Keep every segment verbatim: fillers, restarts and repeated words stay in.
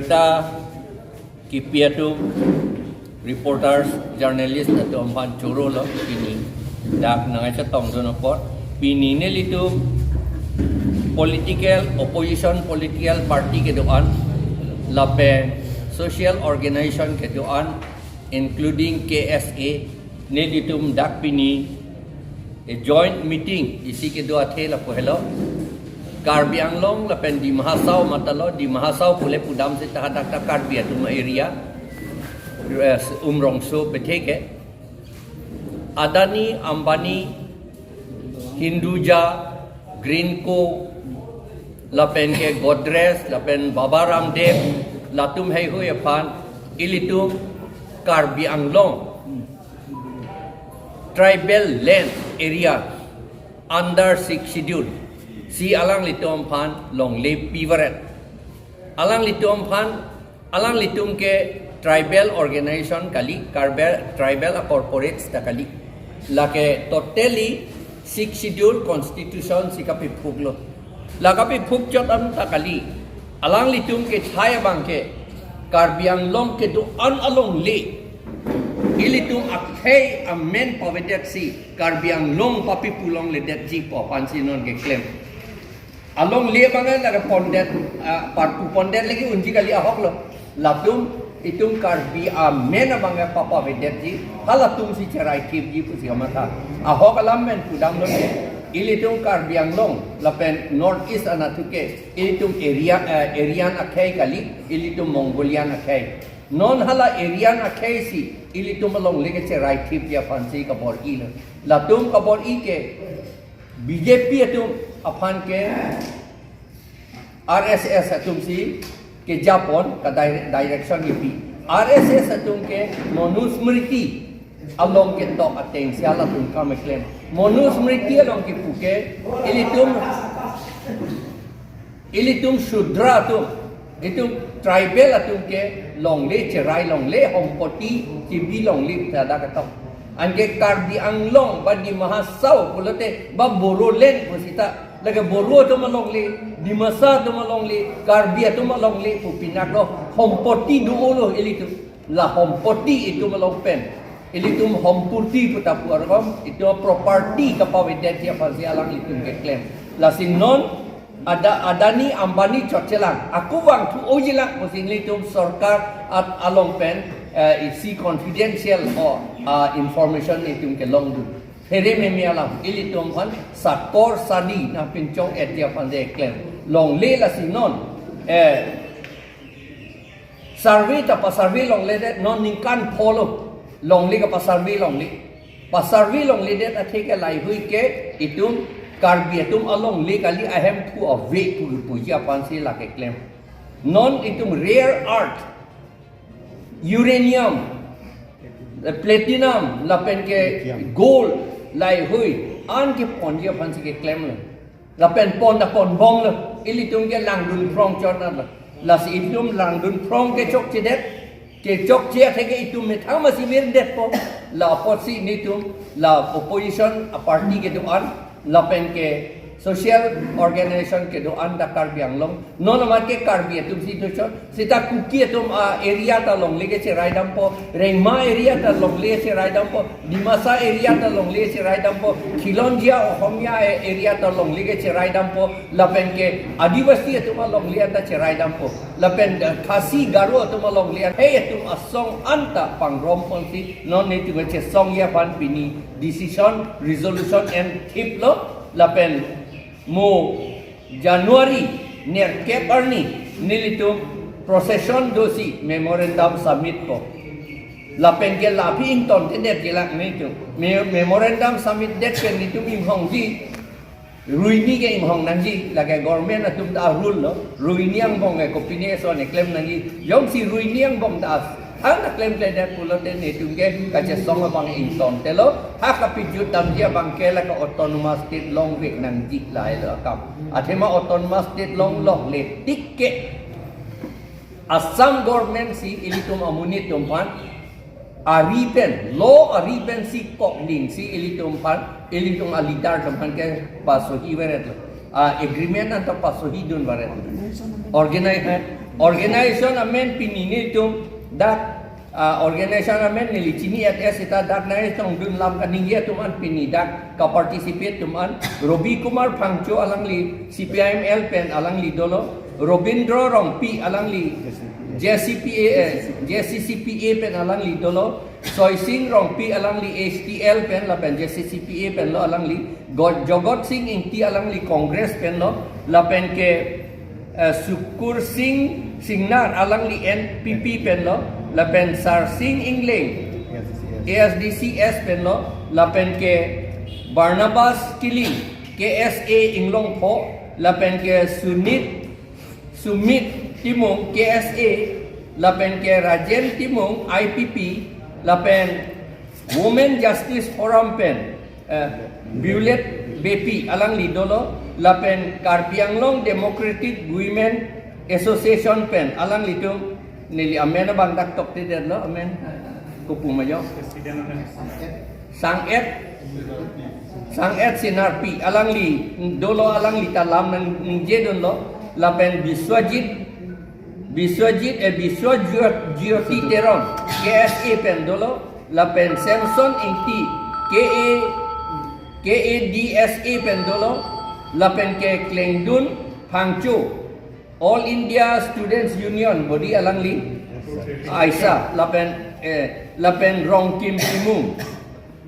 Ta kipi atum, reporters, journalist atum aphan choro lo pini. Dak nangchetongdun apot, pini nelitum political, opposition political party kedo-an lapen social organization kedo-an, including K S A, nelitum dak pini a joint meeting isi kedo athe lapu helo. Karbi Anglong lapen Dima Hasao matha lo, Dima Hasao pule pudam seta hadak ta Karbi atum area, eh, Umrongso bethe ke. Adani, Ambani, Hinduja, Greenko, lapen ke Godrej, lapen Baba Ramdev, latum heihui aphan ilitum Karbi Anglong tribal land area under Sixth Schedule si alanglitum aphan longle pivaret. Alanglitum aphan, alanglitum ke tribal organization kali, tribal, tribal a corporates ta kali. Lake totally Sixth Schedule Constitution si kapiphuk lo. La kapiphuk chot an ta kali. Alanglitum kethai abang ke Karbi Anglong kedo-an alongle, ilitum akhei amen pavedet si Karbi Anglong papipu longledetji pu aphan si non keklem. Alongle abang ke lake pondet, ah, parpu pondet lagi unji kali, ahok lo. Latum itum Karbi amen abang ke papavedetji, halatum si cherai thipji pusi kamatha. Ahok alam pen pudam lo ke. Ilitum Karbi Anglong lapen North East anatthu ke ilitum area, eh, Aryan akhei kali, ilitum Mongolian akhei. Non hala Aryan akhei si ilitum alongle kecherai thipji aphan si kabor-i lo. Latum kabor-i ke B J P atum aphan ke R S S atum si kejapon ka dire-, direction kipi. R S S atum ke Manusmriti along ketok ateng si halatum kam keklem. Manusmriti along kipu ke ilitum, ilitum Shudra atum, itum tribal atum ke longle cherai longle, hompoti chebi longle pu ta dak ketok. Anke Karbi Anglong ba Dima Hasao pulote ba Bodoland pu seta, lake Bodo atum alongle, Dimasa atum alongle, Karbi atum alongle pu pinaklo, hompoti do-o lo ilitum. La hompoti itum along pen, ilitum hompoti pu ta pu arkom, itum property kapavedetji aphan si alanglitum keklem. Lasi non Ada-, Adani, Ambani chotchelang, ako vangthu-ojilang pusi nelitum sorkar at-, along pen, eh, isi confidential o, ah, information itum kelongdun. Phere meme alam, ilitum aphan sakor sadi nangpinchong-etji aphan si keklem. Longle lasi non, eh, survey ta pa-survey longledet, non ningkan pho lo longle kapa-survey longle. Pa-survey longledet athe ke laihui ke itum Karbi atum alongle kali, ahemphu ave pu puji aphan si lake klem. Non itum rare earth, uranium, platinum, lapen ke gold, laihui an keponji aphan si keklem lo. Lapen pon ta pon bom lo, ilitum ke langdun phrong chot an lo. Lasi itum langdun phrong kechokchedet, kechokche athe ke itum methang masi virdetpo. La apotsi nelitum, la opposition a party kedo-an, lapen ke social organization kedo-an ta Karbi Anglong, non amat ke Karbi atum si do chot. Seta Kuki atum a area ta longle kecherai dampo, Rengma area ta longle cherai dampo, Dimasa area ta longle cherai dampo, Khilonjia Ohomia a-, area ta longle kecherai dampo, lapen ke Adivasi atum alongle ta cherai dampo, lapen, eh, Khasi Garo atum alongle, hei atum asong anta pangrom ponsi non nelitum kechesongji aphan pini decision, resolution enthip lo, lapen mo January nerkep arni nelitum procession dosi memorandum submit po. Lapen ke la aphi ingtontedet kelak nelitum. Me-, memorandum submit det pen nelitum inghongji, ruini ke inghong nangji, lake government atum ta rule lo, ruini angbong ke kopine ason keklem nangji, jongsi ruini angbong ta an ta klemkledet pulote nelitum ke kachesong abang ingtontelo, ha kapejut damji abang ke lake autonomous state longvek nangji lahelo akam. Athema autonomous state longle tik ke Assam government si ilitum amonit atum aphan ari pen, law ari pen si kokding si ilitum aphan, ilitum a leader atum aphan ke pasohi varet lo. A agreement anta pasohidun varet lo. Organize, eh, Organization amen pini nelitum dak, ah, organization amen neli chini-et-et seta dak nangchetongdun lam kaningje atum an pini dak ka-participate atum an Robi Kumar Phangcho alangli C P I M L pen alangli dolo, Robindro Rongpi alangli J C P A, eh, J C C P A pen alangli dolo, Soising Rongpi alangli H T L pen lapen J C C P A pen lo alangli, Go-, Jogot Sing Ingti alangli Congress pen lo, lapen ke, eh, Sukur Sing Singnar alangli N P P pen lo, lapen Sar Sing Ingleng A S D C S pen lo, lapen ke Barnabas Killing K S A Inglongpho, lapen ke Sunit Sumit Timung K S A, lapen ke Rajen Timung I P P, lapen Women Justice Forum pen, eh, Violet Beypi alangli dolo, lapen Karbi Anglong Democratic Women Association pen alanglitum, neli amen abang dak tokte detlo, amen kopu ma jo. Sang-et, Sang-et Sinarpi alangli dolo, alangli ta lam nangjedunlo, lapen Biswajit, Biswajit, eh, Biswajyoti Teron K S A pen dolo, lapen Samson Ingti K A, K A D S A pen dolo, lapen ke Klengdun Phangcho All India Students Union body alangli aisa, lapen, eh, lapen Rongkim Timung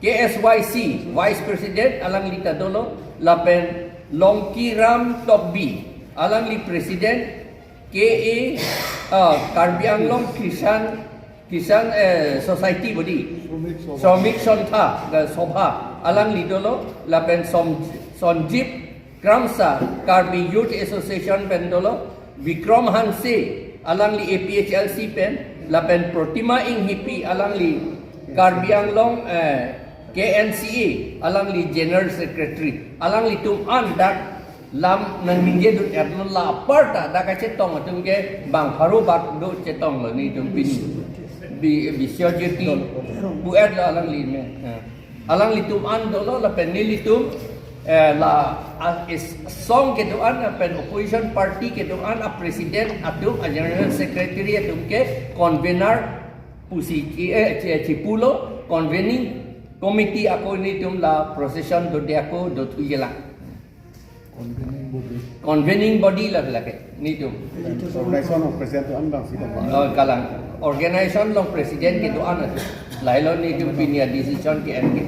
K S Y C Vice President alangli ta dolo, lapen Longkiram Tokbi alangli President K A, ah, Karbi Anglong Kisan, Kisan, eh, Society body, Shramik Sabha Santha, eh, Sabha alangli dolo, lapen Som-, Sonjib Kramsa Karbi Youth Association pen dolo, Bikram Hanse alangli A P H L C pen, lapen Protima Inghipi alangli Karbi Anglong, eh, K N C A alangli General Secretary, alanglitum an dak lam nangningjedun-etlo, la apar ta dak kachetong atum ke bang pharo bak do chetonglo nelitum pini. Bi-, Biswajyoti pu-etlo alangli me. Eh. Alanglitum an dolo lapen nelitum, eh, la, a, is, song kedo-an lapen opposition party kedo-an a-president atum, a-general secretary atum ke convener pusi, eh, chi-, chipulo, convening committee ako nelitum la procession dode ako dothuji lang. Convening body. Convening body la lake nelitum. Organization along president do-an bang si bang. Oh, kalang. Organization along president kedo-an. Lahelo nelitum pini a-decision ke-en ke.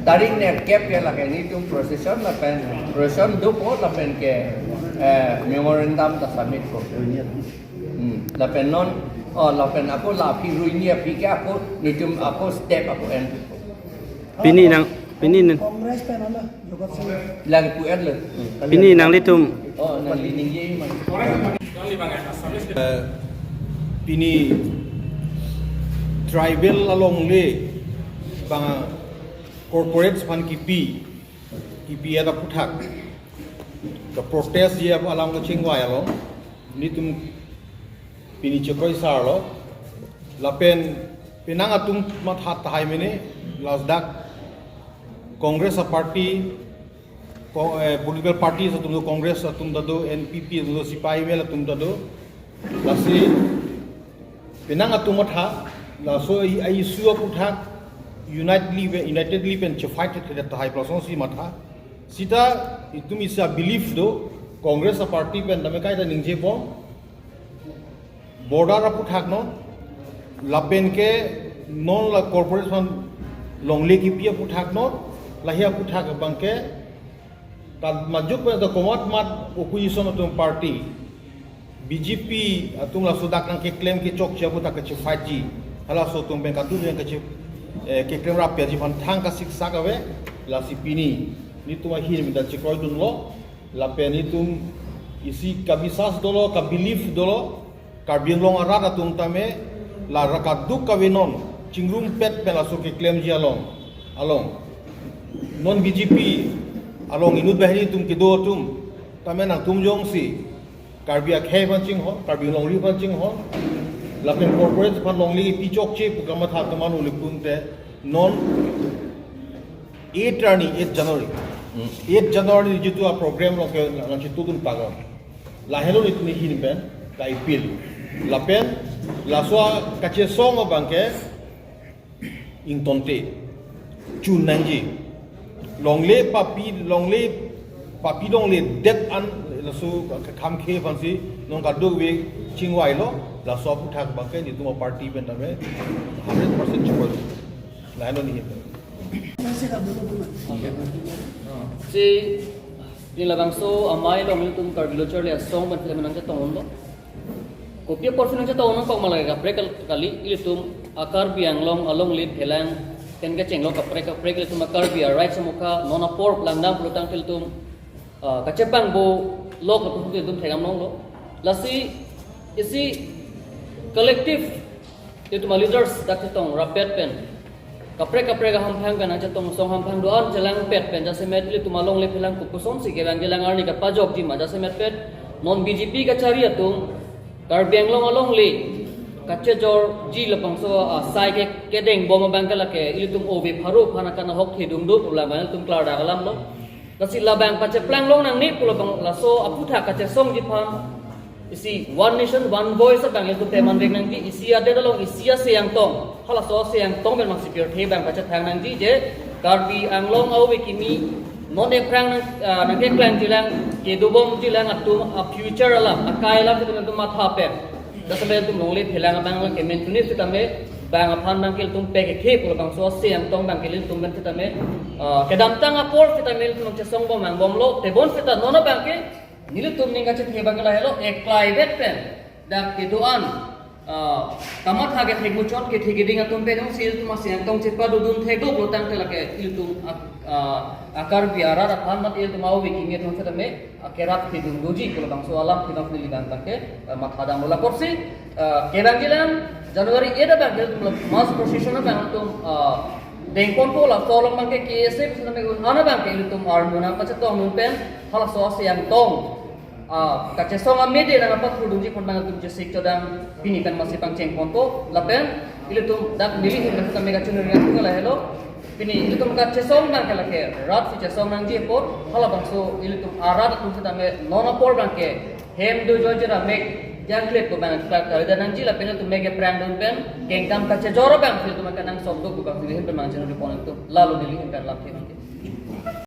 Tarik nerkep ke lake nelitum procession lapen procession dopo lapen ke, eh, memorandum ta submit ko. Hmm. Lapen non, oh, lapen ako la aphi ruini aphi ke ako nelitum ako step ako en. Pini nang, pini nang. Congress pen ano, Jogot Sing. Lagi pu-etlo. Pini nanglitum. Oh, nangli ningje ma. Eh, pini tribal alongle bang corporate aphan kipi, kipi-et aphuthak. Ka-protest ji alam kachingvai along nelitum pini chekroisarlo. Lapen penang atum matha tahai mene, last dak Congress a-party, ko-, eh, political parties atum do, Congress atum ta do, N P P atum do, C P I M L atum ta do. Lasi penang atum matha, laso i, i-issue aphuthak unitedly, unitedly pen che-fight thekthe tahai pu lasonsi matha. Seta itum isi a-belief do, Congress a-party pen tame kaita ningjebom, border aphuthak non, lapen ke non la corporate aphan longle kipi aphuthak non, lahei aphuthak abang ke, ta majok pen ta komatmat opposition atum party, B J P atum laso dak nangkeklem kechokche aphuthak kache-fight ji. Halaso atum pen kadun pen kache, eh, keklem rap ji aphan thang kasiksak ave, lasi pini nelitum ahin minta chekroidunlo, lapen nelitum isi kabisas dolo, ka-belief dolo, Karbi Anglong arat atum tame la ra kaduk kave non chingrumpet pen laso keklemji along, along. Non B J P along inut banghini atum kedo atum tame nangtum jongsi Karbi akhei aphan chinghon, Karbi longri aphan chinghon, lapen corporate aphan longle kipi chokche pu kamatha atum an ulipunte non eight arni, eight January. Hmm. Eight January jitu a-program along ke nangchitudun pagon. Lahelo nelitum ahin pen Kaipil. Lapen laso kachesong abangke ingtonte chun nangji. Longle papi, longle papi longledet an laso khamkhe aphansi non kadokave chingvailo. Laso aphuthak abangke nelitum party pen tame hundred percent chingvai. Lahenlo neli. Si, pini labangso amei along ilitum Karbi Lo Charli Asong pen film nangchetong unlo. Kopi apotsi nangchetong un nangkok ma lake kaprek kal-, kali, ilitum a-Karbi Anglong alongle phelang pen kechenglo kaprek kaprek, ilitum a-Karbi a-rights amokha non apor langdam pulotangte ilitum, ah, kachepangbo lo kapu ilitum thekdam longlo. Lasi isi collective ilitum a-leaders dak chetong rapet pen, kaprek kaprek ahamphang pen nangchetong song hamphang do-an chelangpet pen jasemet ilitum alongle phelang kopusonsi kevang kelang arni kapajokji ma jasemet pet non B J P kachari atum Karbi Anglong alongle kachejorji labangso asai ke kedengbom abangke lake ilitum ove pharo aphan akan ahok thedung do pu labang ilitum klardak alamlo. Lasi labang pacheplang long nangne pu labang laso aphuthak kachesongji aphan isi One Nation One Voice abang ilitum pemanvek nangji, isi adet along isi aseng ingtong, halaso aseng ingtong pen masi pirthe abang pachethang nangji je Karbi Anglong a-ove kimi non ephrang nang, ah, nangkeklangji lang, kedobomji lang atum a-future alam, akai alam ilitum matha pen. Jasemet ilitum longle phelang abang lake main tunis sitame bang aphan abangke ilitum pekekhe pu labangso aseng ingtong abangke ilitum pen sitame, ah, kedamtang apor sitame ilitum cheson bom angbomlo, tebon sita non abangke nelitum ning kachethe abangke lahelo, eklai vet pen dak kedo-an, ah, kamatha kethek muchot kethe keding atum pen jongsi ilitum aseng ingtong chepadodun thekdok pulotangte lake ilitum a, a, a-Karbi arat aphan mat ilitum a-ove kimi atum sitame, ah, kerap thedung doji pu labangso alam kinok neli abangke, ah, mathadamlo. Lapusi, ah, kevangji lang January eight abangke ilitum mass procession abang ilitum, ah, dengponpo, laso along abangke K S A pu sitame un-an abangke ilitum armu nangpachetong un pen halaso aseng ingtong, ah, kachesong amede nangpathurdungji aphan abang ilitum chesik chodang pini pen masi pangchengponpo. Lapen ilitum dak neli ahin pen sitame kachiningri atum lahelo. Pini ilitum kachesong abangke lake rat si chesong nangji apot, halabangso ilitum arat atum sitame non apor abangke hem do joijor amek jangklet pu abang klar klarida nangji lapen ilitum mek ephrang dun pen kengkam kachejor abang ilitum akan nangsokdok pu abang neli ahin pen pangchengponpo. Lalo neli ahin pen lamthe abangke.